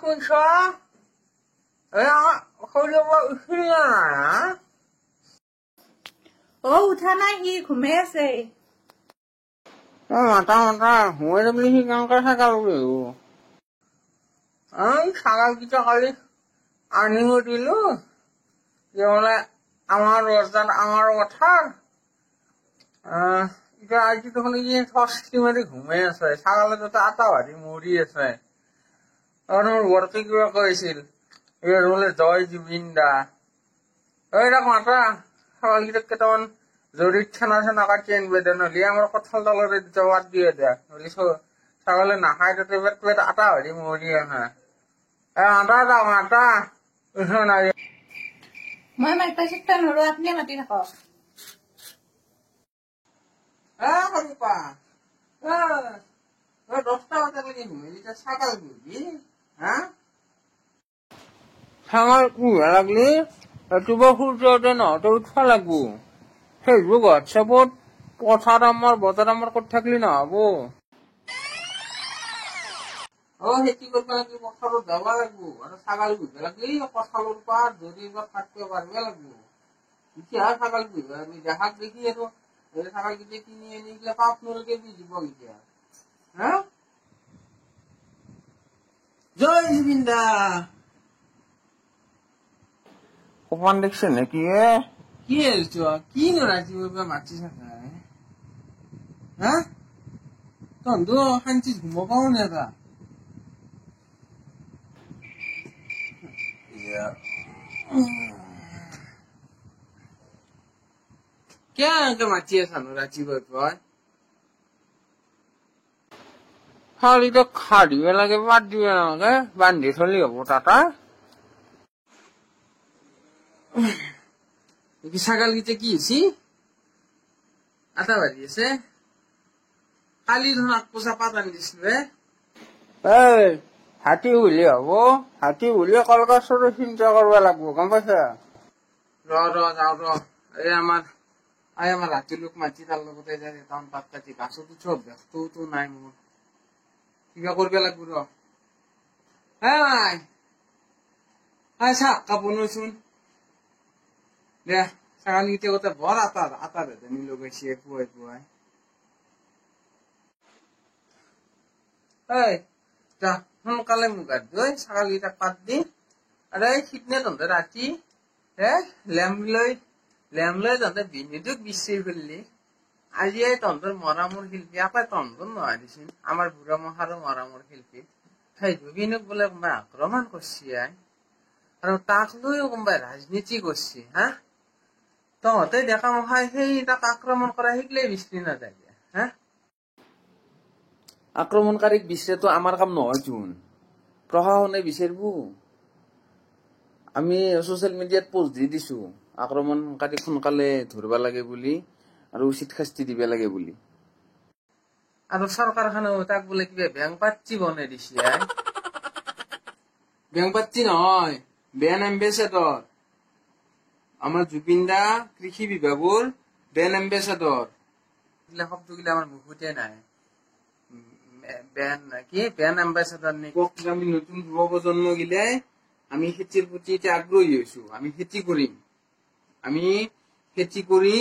শুনছ? অ উঠা নাই, সি ঘুমাই আছে। মাতা মাতা ঘুমাই বুলি সি কেনেকে ছাগাল বুলিব? এই ছাগালকেইটা কালি আনিব দিলো, মানে আমাৰ ৰজাৰ আমাৰ কথাৰ এতিয়া আজি দেখোন ই থস্তি মাৰি ঘুমাই আছে। ছাগালে তাতে আটা ভাজি মৰি আছে। আৰু মোৰ বৰকে কিবা কৈছিল এই বোলে জয় জুবিন দা। এই তাক মাতা, ছাগালকেইটাক কেইটামান জৰিত চেনা চেনা কাটি আনিব দে, নহ'লে আমাৰ কঁঠাল তলতে দুটা বাদ দিয়ে দে, নহ'লে ছাগলে নাখায় তাতে পেট পেট আটা ভাজি মৰি আছে। এ মাতা, তাক মাতা। নাই, মই মাতিব চেষ্টা নৰো, আপুনি মাতি থাকক। এ সৰুপা, এ 10টা বজালৈকে ঘুমাই এতিয়া ছাগাল পুহিবি? হা, ছাগাল পুহিব লাগলি ৰাতিপুৱা সূৰ্য নহওঁতে উঠবা লাগব। ফেচবুক হোৱাটছএপত পথাৰ আমাৰ বজাৰ আমাৰ কৰি থাকিলে নহ'ব। অ খেতি কৰিব লাগলি পথাৰত যাব লাগব, আৰু ছাগাল পুহিব লাগলি কঁঠালৰ পাত জৰিৰ পাত কাটিব পাৰিব লাগব। এতিয়া ছাগাল পুহিব আমি দেখাক দেখি আৰু এই ছাগালকেইটা কিনি আনি পেলাই পাপ নলকে দিব এতিয়া। হা, জয় জুবিন দা। সপোন দেখছে নেকি? এ কি হলছ? কি ৰাতিপুৱা মাতি থাকা? হা, তহঁতো শান্তিত ঘুমাব পাও নে এটা? কেনেকে মাতি আছানো ৰাতিপুৱাই? শাৰীটো খা দিব লাগে, পাত দিব নালাগে, বান্ধি থলি হ'ব। তাতা ছাগালকেইটা কি হৈছে? আটা বাঢ়ি আছে। কালি দেখোন আগপোচা পাত আনি দিছিলো। এই হাতী বুলি হ'ব, হাতী বুলি কলগছৰো চিন্তা কৰিব লাগিব, গম পাইছা? ৰ ৰ যাওঁ ৰ, এই আমাৰ এই আমাৰ ৰাতিলোক মাতি তাৰ লগতে যায় কেইটামান পাত কাটি। গাছত উঠি অভ্যাসটোতো নাই মোৰ, কিবা কৰিব লাগিব ৰ। এই চাহ কাপ বনোচোন দে। ছাগালকেইটা গোটেই বৰ আটাৰ আটাৰ হেঁতেনি লগাইছে পুৱাই পুৱাই। এই যা, সোনকালে মুখ হাত ধুই ছাগালকেইটাক পাত দি। আৰু এই সিদিনা তহঁতে ৰাতি হে লেম্প লৈ লেম্প লৈ তহঁতে বিনুটোক বিচাৰি ফেললি। আজি এই তহঁতৰ মৰামৰ শিল্পী, আকৌ তহঁতৰ নহয় দেচোন, আমাৰ বুঢ়া মহাৰো মৰামৰ শিল্পী সেই জুবিনক বোলে কোনোবাই আক্ৰমণ কৰছি আই, আৰু তাক লৈও কোনোবাই ৰাজনীতি কৰছি। হা, তহঁতে ডেকা মখাই সেই তাক আক্ৰমণ কৰা সেইগিলাই বিচাৰি নাযায়? হা, আক্ৰমণকাৰীক বিচাৰাটো আমাৰ কাম নহয়চোন, প্ৰশাসনে বিচাৰিব। আমি ছ'চিয়েল মিডিয়াত পোষ্ট দি দিছো আক্ৰমণকাৰীক সোনকালে ধৰিব লাগে বুলি আৰু উচিত শাস্তি দিব লাগে বুলি। আৰু চৰকাৰখনেও তাক বোলে কিবা বেংক পাৰ্টি বনাই দিছে। বেংক পাৰ্টি নহয়, বেন এম্বেচেডৰ। আমাৰ জুবিন দা কৃষি বিভাগৰ বেন এম্বেচেডৰ। এইগিলা শব্দগিলা আমাৰ মুখতে নাই। বেন কি বেন এম্বেচেডৰ নেকি? আমি নতুন যুৱ প্ৰজন্ম গিলাই আমি খেতিৰ প্ৰতি এতিয়া আগ্ৰহী হৈছো। আমি খেতি কৰিম, আমি খেতি কৰি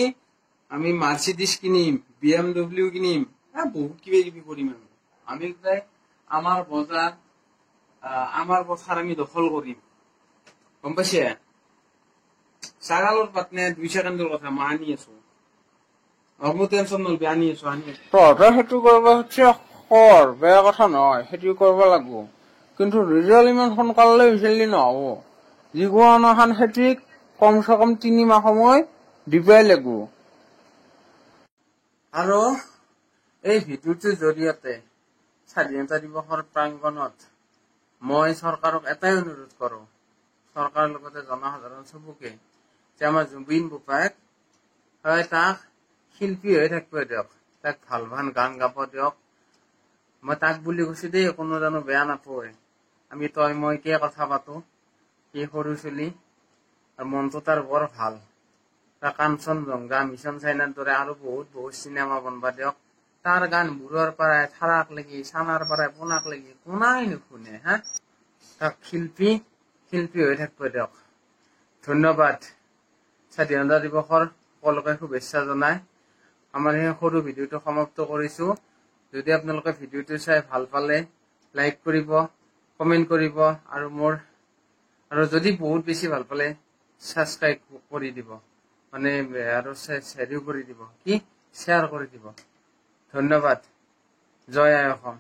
আমি মাৰ্চিডিছ কিনিম, BMW কিনিম, বহুত কিবা কিবি কৰিম আমি। আমি আমাৰ বজাৰ আমাৰ পথাৰ আমি দখল কৰিম, গম পাইছে? ছাগালৰ পাতনে 2 ছেকেণ্ডৰ কথা, মই আনি আছো, মোৰ টেনচন নলবি, আনি আছো আনি আছো। তহঁতে সেইটো কৰিব হচ্ছে কৰ, বেয়া কথা নহয়, সেইটো কৰিব লাগিব, কিন্তু ৰিজাল্ট ইমান সোনকালে বিচাৰিলে নহ'ব। যিকোনো এখন খেতিক কমচে কম 3 মাহ সময় দিবই লাগিব। আৰু এই ভিডিঅ'টোৰ জৰিয়তে স্বাধীনতা দিৱসৰ প্ৰাংগণত মই চৰকাৰক এটাই অনুৰোধ কৰোঁ, চৰকাৰৰ লগতে জনসাধাৰণ চবকে, যে আমাৰ জুবিন বোপাইক হয় তাক শিল্পী হৈ থাকিব দিয়ক, তাক ভাল ভাল গান গাব দিয়ক। মই তাক বুলি কৈছো দেই, কোনো জানো বেয়া নাপায়। আমি তই মই কে কথা পাতো, সি সৰু চলি আৰু মনটো তাৰ বৰ ভাল। তাৰ কাঞ্চনজংঘা, মিছন চাইনাৰ দৰে আৰু বহুত বহুত চিনেমা বনবা দিয়ক। তাৰ গান বুঢ়াৰ পৰাই থাৰাক লাগি, চানাৰ পৰাই পোনাক লাগি কোনাই নুশুনে। হা, তাক শিল্পী শিল্পী হৈ থাকিব দিয়ক। ধন্যবাদ। স্বাধীনতা দিৱসৰ সকলোকে শুভেচ্ছা জনাই আমাৰ এই সৰু ভিডিঅ'টো সমাপ্ত কৰিছোঁ। যদি আপোনালোকে ভিডিঅ'টো চাই ভাল পালে লাইক কৰিব, কমেণ্ট কৰিব আৰু মোৰ আৰু যদি বহুত বেছি ভাল পালে ছাবস্ক্ৰাইব কৰি দিব, মানে আৰু হেৰিও কৰি দিব, কি শ্বেয়াৰ কৰি দিব। ধন্যবাদ। জয় আই অসম।